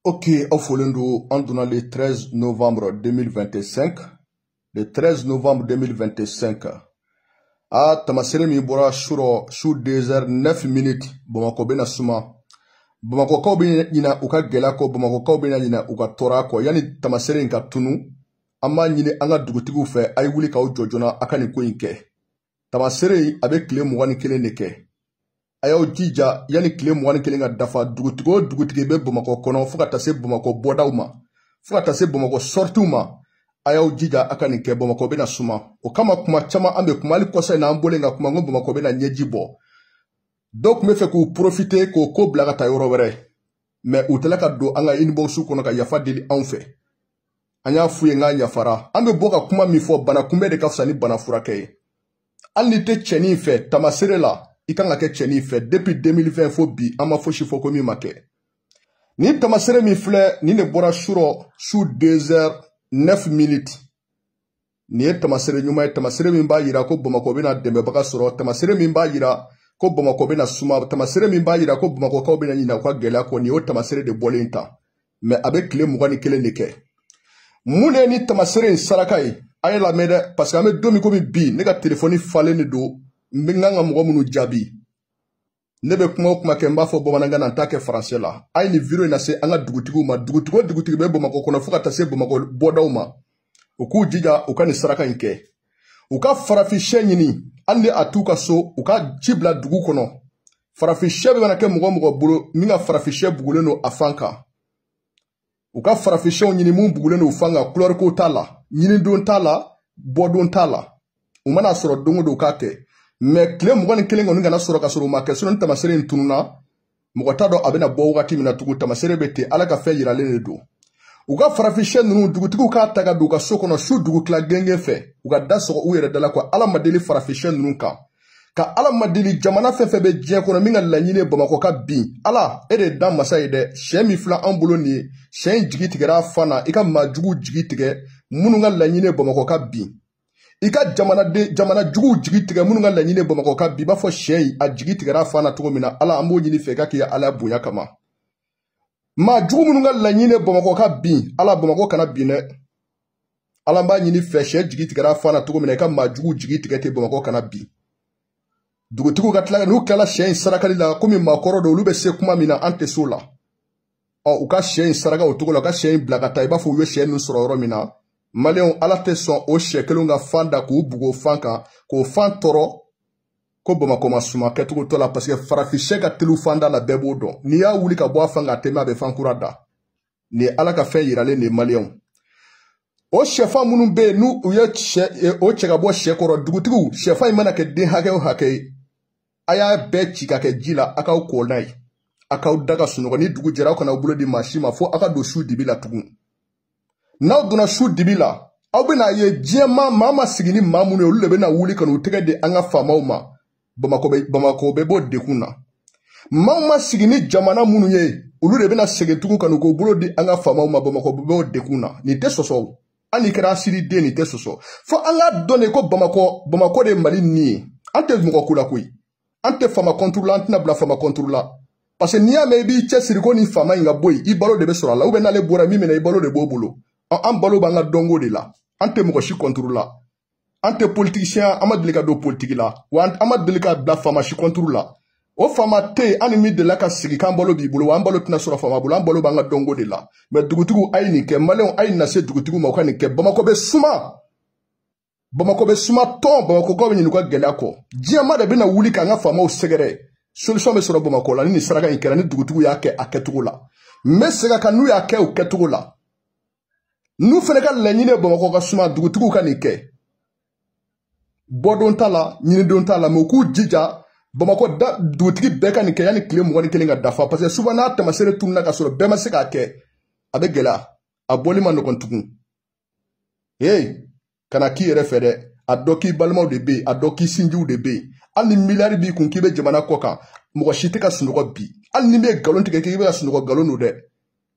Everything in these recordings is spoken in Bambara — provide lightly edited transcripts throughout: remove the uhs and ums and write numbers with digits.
Ok, aw folen don. An donna le 13 novembre 2025. Le 13 novembre 2025. A tamasere min bɔra surɔ su 2 h 9 minutes, Bamakɔ bɛna suma. Bamakɔkaw bɛ ɲina u ka gɛlɛya kɔ, Bamakɔkaw bɛna ɲina u ka tɔɔrɔya kɔ. Yanni tamasere in ka tunu, an b'a ɲini an ka dugutigiw fɛ, a ye wuli k'aw jɔ joona, a ka nin ko in kɛ. Tamasere in, a bɛ tile 21 de kɛ. A y'aw jija, yanni tile 21 ka dafa, dugutigi o dugutigi bɛ Bamakɔ kɔnɔ, fo ka taa se Bamakɔ bɔdaw ma, fo ka taa se Bamakɔ sortiw ma, a y'aw jija a ka nin kɛ. Bamakɔ bɛna suma. O kama, kuma caman an bɛ kuma, hali kɔsa in na, an bɔlen ka kuma ko Bamakɔ bɛna ɲɛji bɔ. Dɔw tun bɛ fɛ k'u profiter k'o ko bila ka taa yɔrɔ wɛrɛ, mais u tɛla ka don an ka inbox kɔnɔ ka yafa deli anw fɛ. An y'a f'u ye k'an yafara. An bɛ bɔ ka kuma min fɔ, bana kunbɛ de ka fisa ni bana furakɛ ye. Hali n'i tɛ cɛnin fɛ, tamasere la, i kan ka kɛ cɛnin fɛ. Depuis 2020 fo bi, an ma fosi fɔ ko min ma kɛ. Nin tamasere min filɛ nin de bɔra surɔ su 2 h 9 minutes. Nin ye tamasere ɲuman ye, tamasere min b'a yira ko Bamakɔ bɛna dɛmɛbaga sɔrɔ, tamasere min b'a yira ko Bamakɔ bɛna suma, tamasere min b'a yira ko Bamakɔkaw bɛna ɲinɛ u ka gɛlɛya kɔ. Nin y'o tamasere de bɔlen ta, mais a bɛ tile 21 de kɛ. Mun de ye ni tamasere in saraka ye? A ye lamɛn dɛ, parce que an bɛ don min komi bi, ne ka telefɔni falen de don. N bɛ n kan ka mɔgɔ minnu jaabi, ne bɛ kuma o kuma kɛ, n b'a fɔ bamanankan na, n t'a kɛ faransɛ la. A ye nin vidéo in lase an ka dugutigiw ma, dugutigi o dugutigi bɛ Bamakɔ kɔnɔ, fo ka taa se Bamakɔ bɔdaw ma, u k'u jija u ka nin saraka in kɛ. U ka farafin sɛ ɲini, hali ni a t'u ka so, u ka ci bila dugu kɔnɔ. Farafin sɛ bɛ mana kɛ mɔgɔ mɔgɔ bolo min ka farafin sɛ bugulen don a fan kan, u ka farafin sɛw ɲini mun bugulen don u fan kan. Couleur ko t'a la, ɲinidon t'a la, bɔdon t'a la. U mana sɔrɔ don o don, u k'a kɛ, mais tile 21 kɔni kana sɔrɔ ka sɔrɔ u ma kɛ. Sinon ni tamasere in tununa, mɔgɔ t'a dɔn a bɛna bɔ wagati min na tugun. Tamasere bɛ ten, Ala ka fɛn yiralen de don. U ka farafin sɛ ninnu, dugutigiw k'a ta ka don u ka so kɔnɔ su dugutila gengen fɛ, u ka da sɔgɔ u yɛrɛ da la ko Ala ma deli farafin sɛ ninnu kan, ka Ala ma deli jamana fɛn fɛn bɛ diɲɛ kɔnɔ min ka laɲini ye Bamakɔ ka bin. Ala, e de ye dan masa ye dɛ. Sɛ min filɛ an bolo nin ye, sɛ in jigi tigɛra a fan na. I ka maa juguw jigi tigɛ minnu ka laɲini ye Bamakɔ ka bin. I ka jamanaden, jamana juguw jigi tigɛ minnu ka laɲini ye Bamakɔ ka bin. I b'a fɔ sɛ in a jigi tigɛra a fan na cogo min na, Ala, an b'o ɲini fɛ i ka k'i Ala bonya kama. Maa jugu minnu ka laɲini ye Bamakɔ ka bin, Ala, Bamakɔ kana bin dɛ. Ala, b'a ɲini fɛ, sɛ jigi tigɛra a fan na cogo min na, i ka maa juguw jigi tigɛ ten, Bamakɔ kana bin. Dugutigiw ka tila, n'u tilala sɛ in sarakali la, komi maakɔrɔ don, olu bɛ se kuma min na, an tɛ s'o la. Ɔ, u ka sɛ in saraka o cogo la, u ka sɛ in bila ka taa i b'a fɔ u ye sɛ ninnu sɔrɔ yɔrɔ min na. Maliyɛnw, Ala tɛ sɔn o sɛ kelenw ka fan da k'u bugo fan kan, k'o fan tɔɔrɔ ko Bamakɔ ma suma kɛcogo tɔ la, parce que farafin sɛ ka teli fan da la, bɛɛ b'o dɔn. N'i y'a wuli ka bɔ a fan kan, a tɛmɛ, a bɛ fan kura da. Nin ye Ala ka fɛn yiralen de ye. Maliyɛnw, o sɛfan minnu bɛ yen, n'u u ye sɛ o cɛ ka bɔ sɛ kɔrɔ, dugutigiw, sɛfan in mana kɛ den hakɛ o hakɛ ye, a y'a bɛɛ ci ka kɛ ji la, a k'aw ko n'a ye, a k'aw da ka sunɔgɔ. Ni dugu jɛra, aw kana aw bolo di maa si ma fo aw ka don su dibi la tugun. N'aw donna su dibi la, aw bɛna ye diɲɛ maa maa ma sigi ni maa minnu ye, olu de bɛna wuli ka n'u tɛgɛ di an ka faamaw ma. Bamakɔ bɛ bɔ degun na. Maaw ma sigi ni jamana minnu ye, olu de bɛna segin tugun ka n'u k'u bolo di an ka faamaw ma. Bamakɔ bɛ bɔ degun na. Nin tɛ sɔsɔ, hali n'i kɛra asiri den, nin tɛ sɔsɔ. Fo an k'a dɔn de ko Bamakɔ de ye Mali nin ye. An tɛ mɔgɔ ko la koyi, an tɛ faama contre la, an tɛna bila faama contre la, parce que n'i y'a mɛn i b'i cɛsiri ko nin faama in ka bɔ yen, i balo de bɛ sɔrɔ a la, ou bien n'ale bɔra min minɛ, i balo de b'o bolo. An balo b'an ka dɔnko de la. An tɛ mɔgɔ si contre la, an tɛ politicien, an ma deli ka don politiki la, wa an ma deli ka bila faama si contre la. O faama tɛ yen an ni min delila ka sigi k'an balo b'i bolo, wa an balo tɛna sɔrɔ faama bolo. An balo b'an ka dɔnko de la. Mais dugutigiw, a ye nin kɛ. Maliyɛnw, a ye na se dugutigiw ma, u ka nin kɛ. Bamakɔ bɛ suma, Bamakɔ bɛ suma tɔn, Bamakɔkaw bɛ ɲinɛ u ka gɛlɛya kɔ. Diɲɛma de bɛna wuli k'an ka faamaw sɛgɛrɛ. Solution bɛ sɔrɔ Bamakɔ la ni nin saraka in kɛra, ni dugutigiw y'a kɛ a kɛcogo la. N bɛ segin a kan, n'u y'a kɛ o kɛcogo la, n'u fana ka laɲini ye Bamakɔ ka suma, dugutigiw ka nin kɛ. Bɔdon t'a la, ɲinidon t'a la, mais u k'u jija, Bamakɔ da dugutigi bɛɛ ka nin kɛ yanni tile 21 ka dafa, parce que souvent n'a tamasere tununa ka sɔrɔ bɛɛ ma se k'a kɛ, a bɛ gɛlɛya, a bɔli ma nɔgɔn tugun. Hey, kana k'i yɛrɛ fɛ dɛ, a dɔn k'i balimaw de bɛ yen, a dɔn k'i sinjiw de bɛ yen. Hali ni miliyari b'i kun k'i bɛ jamana kɔ kan, mɔgɔ si tɛ ka sunɔgɔ bi. Hali ni bɛ nkalon tigɛ k'i bɛ ka sunɔgɔ, nkalon don dɛ.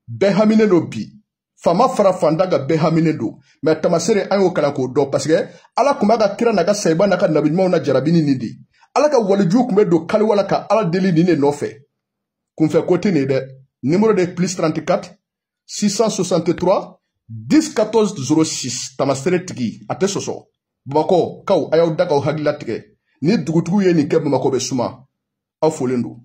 Bɛɛ haminen don bi, faama fara fantan kan, bɛɛ haminen don. Mais tamasere, an y'o kalan k'o dɔn, parce que Ala tun b'a ka kira n'a ka sayiba n'a ka nabi ɲumanw na jarabi ni nin de. Ala ka walijuw tun bɛ don kaliwa la ka Ala deli nin de nɔfɛ. Kunfɛ ko tɛ nin ye dɛ. Numéro de plus 34. 663 10 14 06. Tamasere tigi a tɛ sɔsɔ. Bamakɔ kaw, a y'aw da k'aw hakili latigɛ. Ni dugutigiw ye nin kɛ, Bamakɔ bɛ suma. Aw folen don.